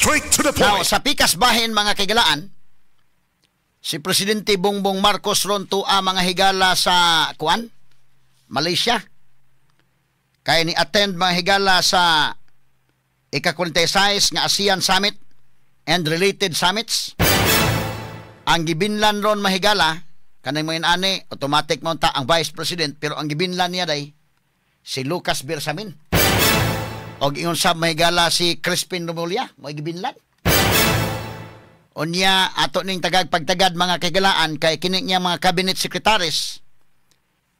Straight to the Now, point. Sa pikas bahin, mga kahigalaan, si Presidente Bongbong Marcos ron tua, mga higala, sa kuan, Malaysia. Kay ni attend, mga higala, sa ika-46 nga ASEAN Summit and related summits. Ang gibinlan ron, mahigala, kanang mga ani, automatic mo ta ang Vice President, pero ang gibinlan niya day si Lucas Bersamin. Og ingon sa, mahigala, si Crispin Remulla, mo gibinlan. Unya ato ning tagag pagtagad, mga kahigalaan, kay kini niya mga cabinet secretaries,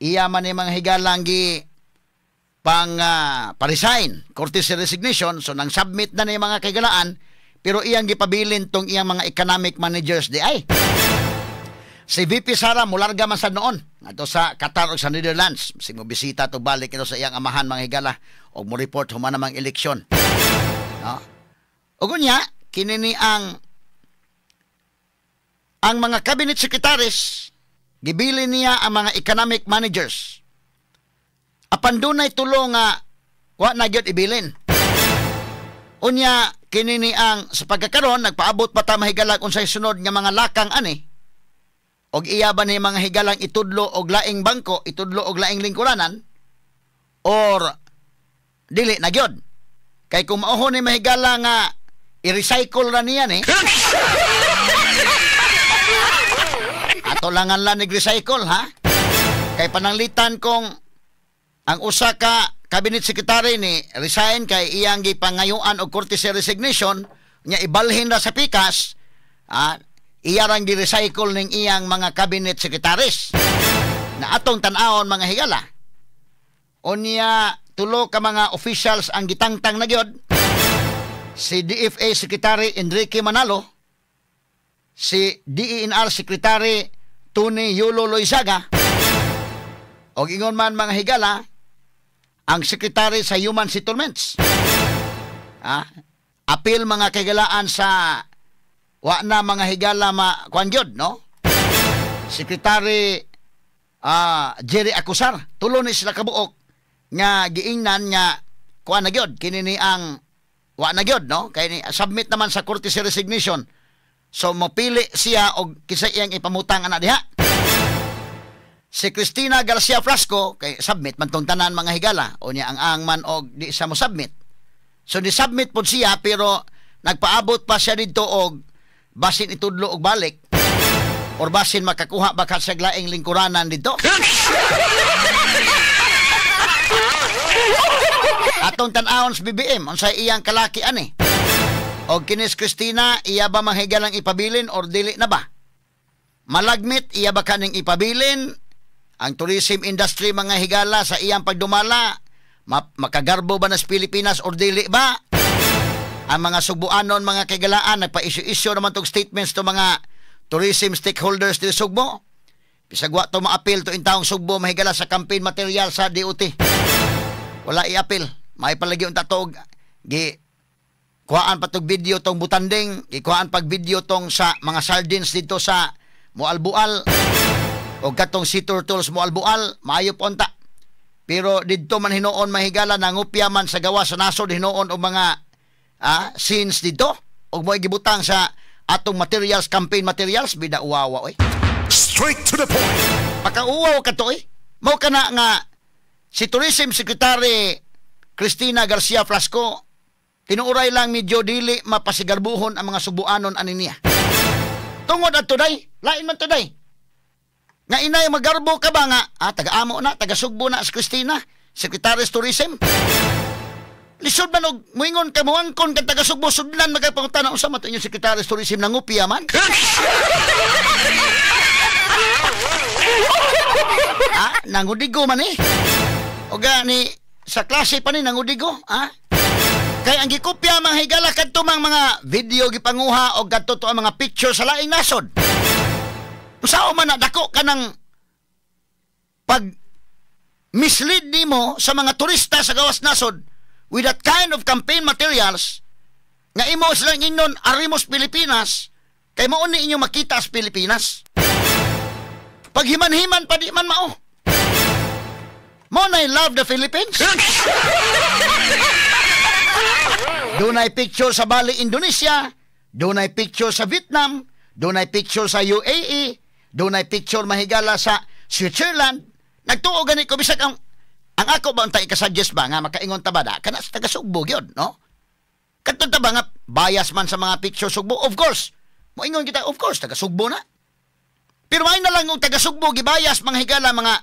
iya man ni, mga higala, ang gi pang pa-resign, courtesy resignation. So nang submit na ni, mga kahigalaan, pero iyang gipabilin tong iyang mga economic managers di ay. Si VP Sara mularga man sa noon ngadto sa Qatar o sa Netherlands. Sing mo bisita to, balik ito sa iyang amahan, mga higala, og mo report human namang eleksyon. No? Ug unya kini ni ang mga cabinet secretaries, gibili niya ang mga economic managers. Apan dunay tulo nga wa na gyud ibilin. Unya kini ni ang sa pagkakaron nagpaabot pa ta, mahigalag, unsay sunod nga mga lakang ani. Og iya ba ni, mga higalang, itudlo og laing bangko, itudlo og laing lingkuranan or dili na gyud? Kay kung mao ni, mahigala, nga i-recycle ra niya ni. Ato langan lang nag-recycle, ha? Kay pananglitan kung ang usa ka cabinet secretary ni resign kay iyang gipangayuan og courtesy resignation nya, ibalhin ra sa pikas, ah, iya rang gi-recycle ning iyang mga cabinet secretaries na atong tan-awon, mga higala. Unya tulo ka mga officials ang gitangtang na gyud: si DFA Secretary Enrique Manalo, si DENR Secretary Tony Yulo Loizaga, og ingon man, mga higala, ang Secretary sa Human Settlements. Ah, apil, mga kahigalaan, sa wa na, mga higala, ma kuan gyud, no? Secretary Jerry Acusar, tulo ni sila kabuok nga giingnan nga kuan na gyud, kini ni ang wa na gyud, no? Kay ni submit naman sa courtesy resignation. So mopili siya og kinsa iyang ipamutang ana diha. Si Cristina Garcia Frasco kay submit man tong tanan, mga higala, o niya ang man og di siya mo submit. So ni submit pod siya, pero nagpaabot pa siya didto og basin itudlo og balik or basin makakuha ba ka sa laing lingkuranan didto. Atong tan-awon sa BBM unsay iyang kalaki ani. Og kinis Cristina, iya ba, mga higalang, ipabilin or dili na ba? Malagmit, iya ba kaning ipabilin? Ang tourism industry, mga higala, sa iyang pagdumala, makagarbo ba na sa Pilipinas or dili ba? Ang mga Sugbuanon, mga kahigalaan, nagpa-issue-issue naman tong statements to mga tourism stakeholders diri Sugbo. Bisag wa to maapil to intawong Sugbo, mahigala, sa campaign material sa DOT. Wala i-appeal. May palagi unta to gi kuhaan pa tog video tong butanding, gikuhaan pag video tong sa mga sardines dito sa Moalboal o katong sea turtles Moalboal, maayo po unta. Pero didto man hinuon, mahigala, nangupya man sa gawa sa nasod hinuon og mga scenes dito og mo gibutang sa atong materials, campaign materials, bida uwawa oy. Straight to the point. Pakauwaw ka to eh. Mao kana nga si Tourism Secretary Cristina Garcia Frasco, tinuuray lang medyo dili mapasigarbuhon ang mga Sugbuanon ani niya. Tungod adto day, lain man today. Nga inay magarbo ka ba nga, taga-amo na, taga Sugbo na si Cristina, Secretary of Tourism. Lisod man og muingon ka, muangkon kang taga Sugbo, sudlan magapangutana, unsa man to inyong Secretary of Tourism, nangupya man? Nangudigo man eh. O gani sa klase pa ni nangudigo, ha? Kay ang gikopya, mga higala, kadto mang mga video gipanguha o kadto to ang mga picture sa laing nasod. Usaon man na dako ka ng pag mislead nimo sa mga turista sa gawas nasod with that kind of campaign materials nga imo silang ingnon arimos Pilipinas, kay mao ni inyo makita sa Pilipinas. Paghiman-himan pa di man mao. Mo na love the Philippines. Dunay picture sa Bali, Indonesia. Dunay picture sa Vietnam. Dunay picture sa UAE. Dunay picture, mahigala, sa Switzerland. Nagtuo gani ko bisag ang ako ba unta ikasuggest ba nga makaingon ta ba da kana sa taga Sugbo gyud, no? Kadto ta ba nga bias man sa mga picture Sugbo? Of course. Moingon kita, of course taga Sugbo na. Pero may na lang og taga Sugbo gibayas, mga higala, mga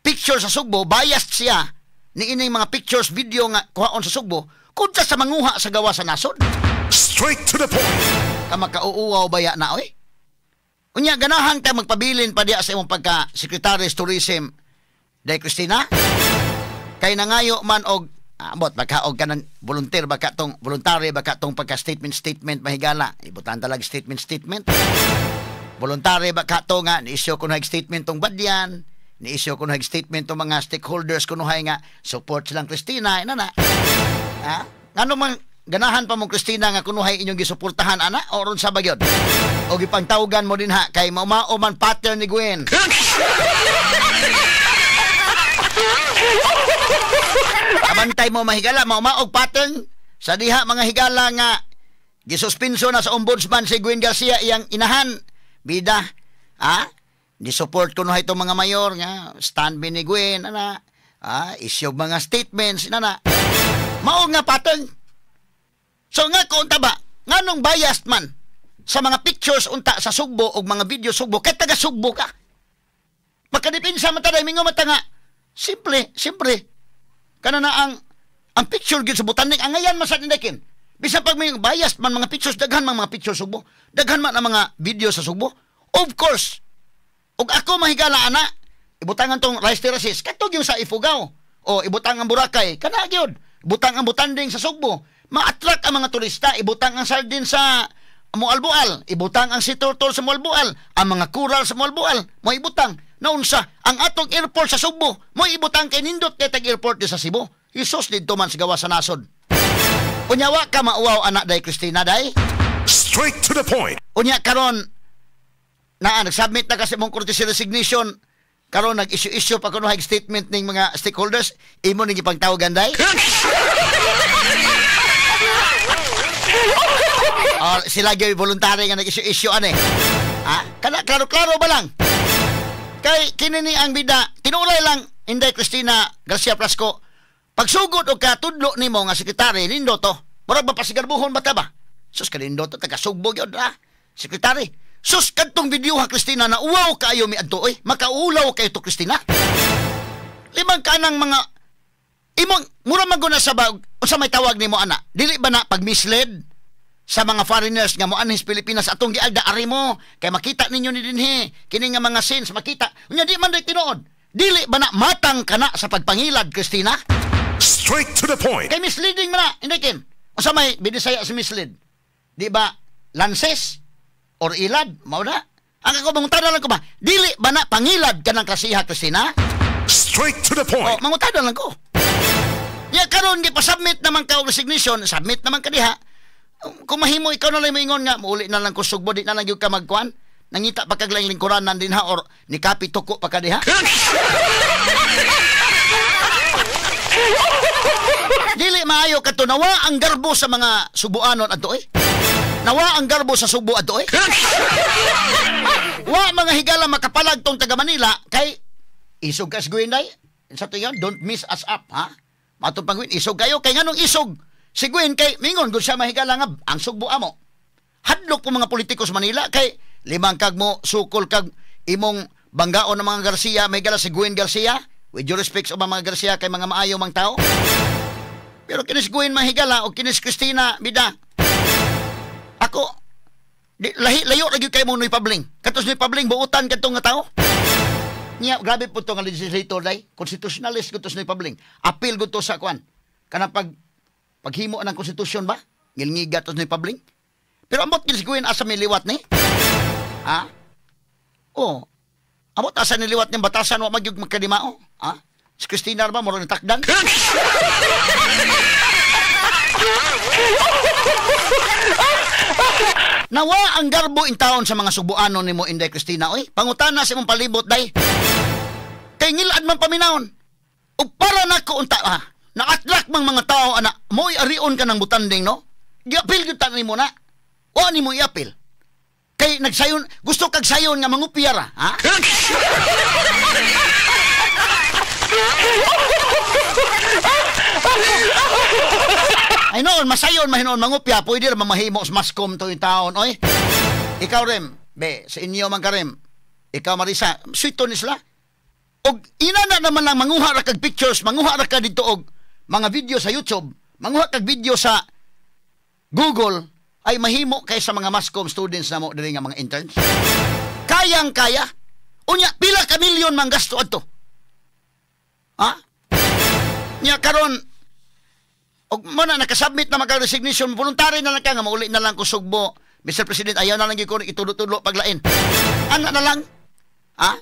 picture sa Sugbo, biased siya ni ining mga pictures, video nga kuhaon sa Sugbo kontra sa manguha sa gawa sa nasod. Straight to the point. Ka makauuwaw baya na, oy. Unya ganahan ka magpabilin pa diya sa imong pagka Secretary of Tourism, Day Cristina? Kay nangayo man og ambot baka og kanan volunteer baka tong voluntary baka tong pagka statement statement, mahigala. Ibutan talag statement statement. Voluntary baka to nga ni issue kuno statement tong badyan, ni issue kuno statement tong mga stakeholders kunuhay nga support silang Cristina ina na. Ha? Ngano man ganahan pa mo, Cristina, nga kunuhay inyong gisuportahan ana o ron sa bagyod? O gipangtawgan mo din ha kay maumao man pattern ni Gwen. Kabantay mo, mahigala, maumaog pattern sa diha, mga higala, nga gisuspinso na sa ombudsman si Gwen Garcia, iyang inahan bida, ha, di support kuno itong mga mayor nga stand ni Gwen ana, ha, issue mga statements na mao nga pattern. So nga ko unta ba nganong biased man sa mga pictures unta sa Sugbo og mga video Sugbo kay taga Sugbo ka? Makadipinsa man ta, mingo man ta nga simple, simple kana na ang picture gyud sa Botanic ang ngayan man sa tindakin. Bisan pag may biased man mga pictures, daghan man mga pictures Sugbo, daghan man ang mga video sa Sugbo. Of course, ug ako, mahigala, ana, ibutangan tong rice terraces kadto gyud sa Ifugao o ibutang ang Boracay, kana gyud, ibutang ang Butanding sa Sugbo, ma-attract ang mga turista. Ibutang ang sardine sa Moalboal, ibutang ang sea turtle sa Moalboal, ang mga coral sa Moalboal, mo ibutang. Naunsa ang atong airport sa Sugbo, mo ibutang kay nindot kay tag airport di sa Cebu. Isos didto man sa gawa sa nasod. Unya wa ka mauwaw ana, Day Cristina, day? Straight to the point. Unya karon naa nagsubmit na kasi mong courtesy resignation, karon nag-issue-issue pa kuno statement ning mga stakeholders, imo ning gipangtawagan, day? Or sila gyud voluntary nga nag-issue-issue ane? Ha? Kana klaro-klaro ba lang? Kay kini ni ang bida, tinuray lang, Inday Cristina Garcia Frasco, pagsugod og katudlo nimo nga sekretary, nindo to. Murag mapasigarbuhon ba ta ba? Sus, kanindo to, taga Sugbo gyud ha. Sekretary. Sus, kadtong video ha, Cristina, na uwaw kaayo mi adto oy. Makaulaw kayo to, Cristina. Limang kanang mga imong mura man guna sa ba unsa may tawag nimo ana? Dili ba na pag misled sa mga foreigners nga moanhi sa Pilipinas atong giagda ari mo kay makita ninyo ni dinhi kini nga mga scenes makita unya di man day tinuod? Dili ba na matang kana sa pagpangilad, Cristina? Straight to the point. Kay misleading man na, hindi kin unsa may binisaya sa mislead, di ba lances or ilad mao na ang ako mangutana lang ko ba, dili ba na pangilad kanang klasiha, Cristina? Straight to the point. O mangutana lang ko ya karon gipasubmit naman ka og resignation, submit naman ka diha. Kung mahimo ikaw na lang moingon nga muuli na lang ko Sugbo, di na lang gyud ka magkuan, nangita pa kag laing lingkuranan dinha or ni kapi tuko pa ka diha. Dili maayo kadto, nawa ang garbo sa mga Subuanon adto eh. Nawa ang garbo sa Subo adto eh. Wa mga higala makapalag tong taga Manila kay isog ka sa Gwen day. Sa tuyon, don't miss us up ha. Matong pang Gwen, isog kayo kay nganong isog si Gwen kay mingon gud siya, mahigala, nga ang Sugbo amo. Hadlok po mga politiko sa Manila kay limang kag mo sukol kag imong banggaon ng mga Garcia, mahigala, si Gwen Garcia. With due respect sa mga Garcia kay mga maayo mang tao. Pero kinis Gwen, mahigala, o kinis Cristina bida. Ako di, lahi layo ra gyud kay mo Noy Pabling. Katos Noy Pabling buutan kadtong nga tao. Niya grabe po to nga legislator day, constitutionalist gud to si Noy Pabling. Appeal gud to sa kuan. Kanang paghimo ng konstitusyon ba? Ngilngiga to ni Pabling. Pero ambot gid si Gwen asa may liwat ni? Ha? Oh. Ambot asa ni liwat ning batasan wa magyug magkadimao? Ha? Si Cristina ba murag nitakdan? Nawa ang garbo in taon sa mga Subuanon nimo, Inday Cristina oy. Pangutana sa imong palibot day. Kay ngilad man paminawon. Ug para nako unta ha. Na-attract mang mga tao ana, mo'y arion ka ng butanding, no? Giapil gyud ta nimo na. O nimo iapil. Kay nagsayon, gusto kag sayon nga mangupya ra, ha? Ay noon, masayon mahinoon mangupya, pwede ra mamahimo sa maskom to yung taon, oy. Ikaw rem, be, sa inyo man ka rem. Ikaw Marisa, sweet ni sila. Og ina na naman lang manguha ra kag pictures, manguha ra ka dito og mga video sa YouTube, manguha kag video sa Google, ay mahimo kay sa mga mascom students na mo diri nga mga interns. Kayang kaya. Unya pila ka milyon man gasto adto. Ha? Nya karon og mo na nakasubmit na magka resignation, voluntary na lang ka nga mauli na lang ko sugbo. Mr. President, ayaw na lang gyud ko itulo-tulo paglain. Ana na lang. Ha?